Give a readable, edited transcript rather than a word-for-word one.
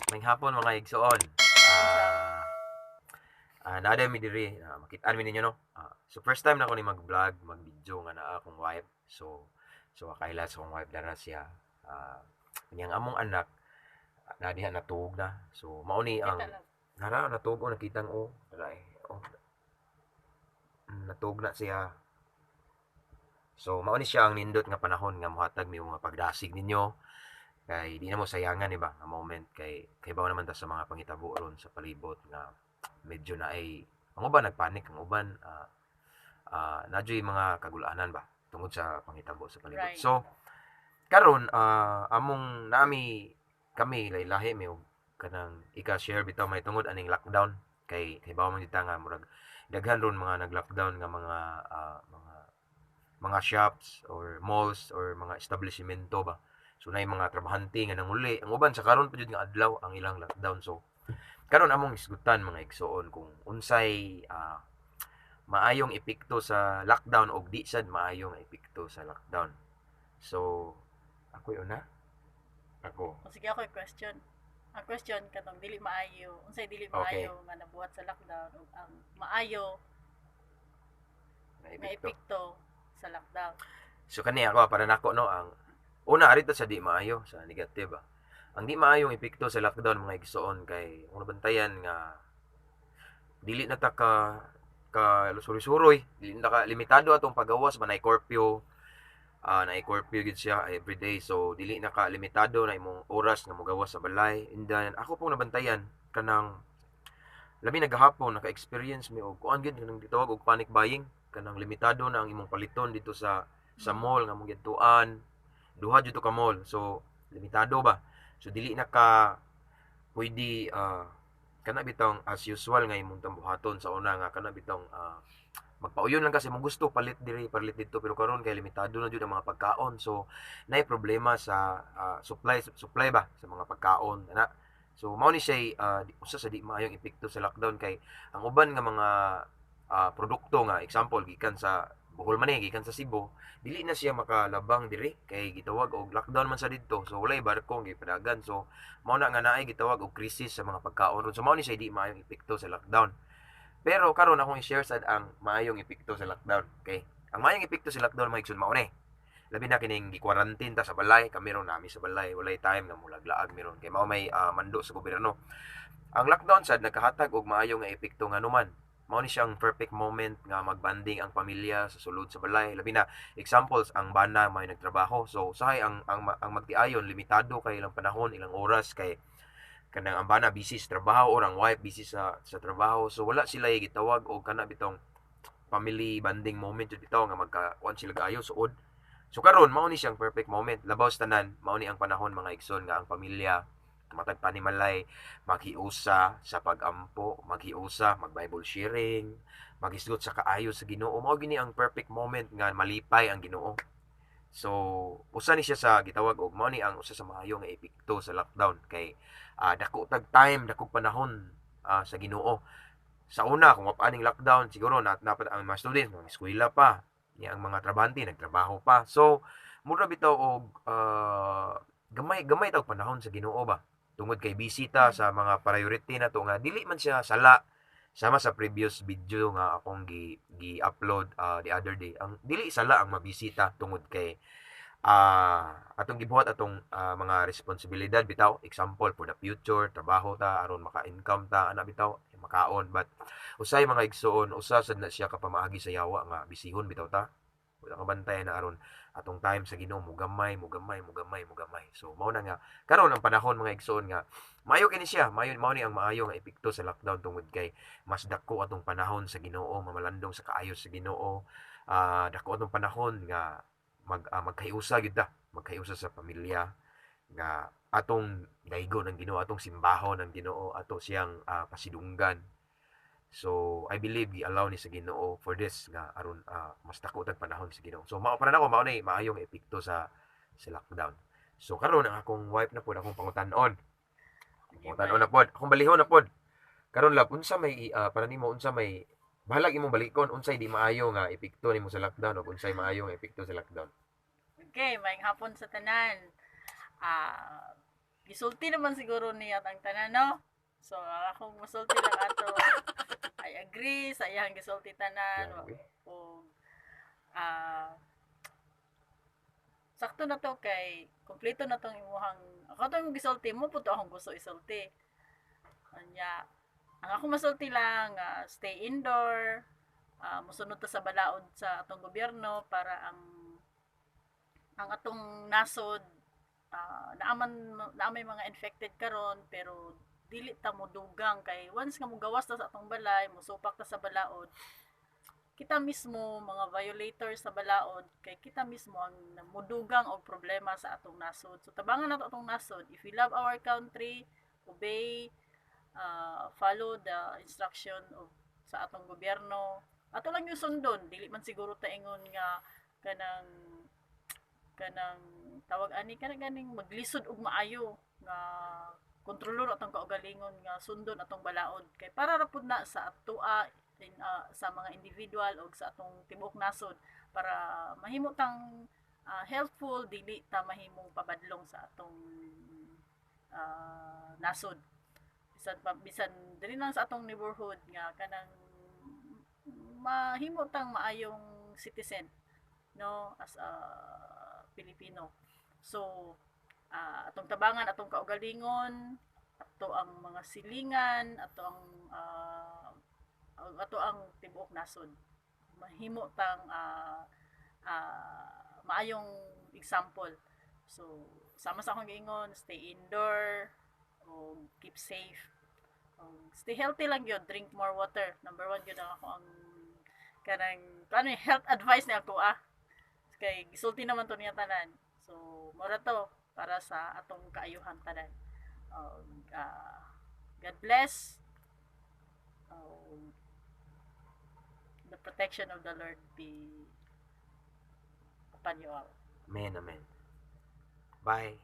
Maayong hapon, mga igsoon. Naa mi diri, makitaan mi ninyo, no. So first time na ko ni mag-vlog, mag-video nga naa akong wife. So kaila sa akong wife dara siya. Niyang among anak na diha natuog na. So mao ni ang Kita lang. Nara natuog o nakitang o dara eh. Oh. Natuog na siya. So mao ni siya ang nindot nga panahon nga mohatag mi mga pagdasig ninyo kay di na mo sayangan, di ba, nga moment kay kay naman ta sa mga pangitabo ron sa palibot nga medyo na ay ang uban nagpanik, ang uban naa juy mga kagulanan ba tungod sa pangitabo sa palibot. So karon among nami kami lahi mi og kanang ika-share bitaw may tungod aning lockdown kay kay man ta nga murag daghan ron mga nag-lockdown nga mga shops or malls or mga establishmento ba. So naay mga trabahante nga nanguli. Ang uban sa karon pa jud nga adlaw ang ilang lockdown. So karon among isgutan, mga igsoon, kung unsay maayong epekto sa lockdown og di sad maayo nga epekto sa lockdown. So ako'y una. Ako. O sige, ako yung question. Ang question katong dili maayo, unsay dili maayo nga nabuhat sa lockdown ug ang maayo na nga epekto. Epekto sa lockdown. So kani ako, para nako, no, ang una arito sa di maayo, sa negative ba. Ang di maayong epekto sa lockdown, mga igsoon, kay kung nabantayan nga dili na ta ka ka suroy-suroy, dili na ka limitado atong pagawas ba, naay curfew, naay curfew gid siya everyday, so dili na ka limitado na imong oras nga mogawas sa balay. And then ako pong nabantayan kanang labi nagahapon naka-experience mi og kuan gid, kanang gitawag og panic buying, kanang limitado na ang imong paliton dito sa mall nga mong gidtuan. Duha jud to ka mall, so limitado ba, so dili na ka pwede kana bitong as usual nga imong tambuhaton sa una nga kana bitong magpauyon lang kasi mong gusto, palit diri, palit didto. Pero karon kay limitado na jud ang mga pagkaon, so naay problema sa supply supply ba sa mga pagkaon ana. So mao ni siya usa sa di maayong epekto sa lockdown kay ang uban nga mga produkto nga example gikan sa Bohol man ni, gikan sa Cebu, dili na siya makalabang diri kay gitawag og lockdown man sa didto, so walay barko nga gipadagan. So mao na nga naay gitawag og krisis sa mga pagkaon ron. So mao ni siya di maayong epekto sa lockdown. Pero karon akong i-share sad ang maayong epekto sa lockdown. Okay, ang maayong epekto sa lockdown, mga igsoon, mao ni labi na kining gi-quarantine ta sa balay. Kami ron nami sa balay, walay time nga mulaglaag mi ron kay mao may mando sa gobyerno. Ang lockdown sad nagkahatag og maayo nga epekto nga numan mao ni siyang perfect moment nga magbanding ang pamilya sa sulod sa balay. Labi na examples ang bana may nagtrabaho, so usahay ang magtiayon limitado kay ilang panahon, ilang oras, kay kanang ang bana busy sa trabaho or ang wife busy sa trabaho, so wala sila gitawag og kana bitong family bonding moment jud bitaw nga magka kuan sila kaayo suod. So karon mao ni siyang perfect moment. Labaw sa tanan, mao ni ang panahon, mga igsoon, nga ang pamilya matag panimalay maghiusa sa pagampo, maghiusa, mag Bible sharing, maghisgot sa kaayo sa Ginoo. Mao gini ang perfect moment nga malipay ang Ginoo. So usa ni siya sa gitawag og mao ni ang usa sa maayo nga epekto sa lockdown kay dako tag time, dako panahon sa Ginoo. Sa una, kung wa pa aning lockdown, siguro na dapat ang mga students mga eskwela pa niya, ang mga trabahante nagtrabaho pa, so mura bitaw og gamay gamay tag panahon sa Ginoo ba tungod kay busy ta sa mga priority na to nga dili man siya sala. Sama sa previous video nga akong gi gi-upload the other day, ang dili sala ang mabisita tungod kay atong gibuhat atong mga responsibilidad bitaw, example for the future, trabaho ta aron maka-income ta ana bitaw, makaon. But usay, mga igsoon, usa sad na siya ka pamaagi sa yawa nga bisihon bitaw ta, wala ka bantay na aron atong time sa Ginoo mugamay, mugamay, mugamay, mugamay. So mao na nga karon ang panahon, mga igsoon, nga maayo kini siya, maayo. Mao ni ang maayo nga epekto sa lockdown tungod kay mas dako atong panahon sa Ginoo, mamalandong sa kaayo sa Ginoo, dako atong panahon nga magkahiusa gyud ta, magkahiusa sa pamilya nga atong daygon ng Ginoo, atong simbahon ng Ginoo, ato siyang pasidunggan. So I believe gi-allow ni sa Ginoo for this nga aron mas dako tag panahon sa Ginoo. So mao para nako, mao nay maayong epekto sa lockdown. So karon ang akong wife na pod akong pangutan-on. Pangutan-on na pod, akong balihon na pod karon. Love, unsa may para nimo, unsa may bahalag imong balikon, unsay di maayo nga epekto nimo sa lockdown ug unsay maayo nga epekto sa lockdown? Okay, maayong hapon sa tanan. Ah, Gisulti naman siguro niya ang tanan, no? So, ang akong masulti lang ato, I agree sa iyang gisulti tanan. Grabe. O sakto na to kay kompleto na tong imuhang ako tong gisulti mo puto akong gusto isulti. Anya, ang ako masulti lang, stay indoor, mosunod ta sa balaod sa atong gobyerno para ang atong nasod, naaman naa may mga infected karon pero dili ta mo dugang kay once nga mogawas ta sa atong balay, mosupak ta sa balaod, kita mismo mga violators sa balaod kay kita mismo ang mudugang og problema sa atong nasod. So tabangan nato atong nasod. If we love our country, obey, follow the instruction of sa atong gobyerno. Ato lang yung sundon, dili man siguro ta ingon nga kanang tawag ani kanang ganing maglisod og maayo nga kontrolor atong kaugalingon nga sundon atong balaod kay para ra pud na sa atoa sa mga individual og sa atong tibuok nasod para mahimo tang healthful, dili ta mahimong pabadlong sa atong nasod, bisan pa bisan diri lang sa atong neighborhood nga kanang mahimo tang maayong citizen, no, as a Pilipino. So atong tabangan atong kaugalingon, ato ang mga silingan, ato ang tibuok nasod, mahimo tang maayong example. So sama sa akong giingon, stay indoor o keep safe o stay healthy lang gyud, drink more water. Number one gyud ang ako ang kanang ano, health advice ni ako, kay gisulti naman to niya tanan. So mora to para sa atong kaayuhan tanan. God bless. The protection of the Lord be upon you all. Amen, amen. Bye.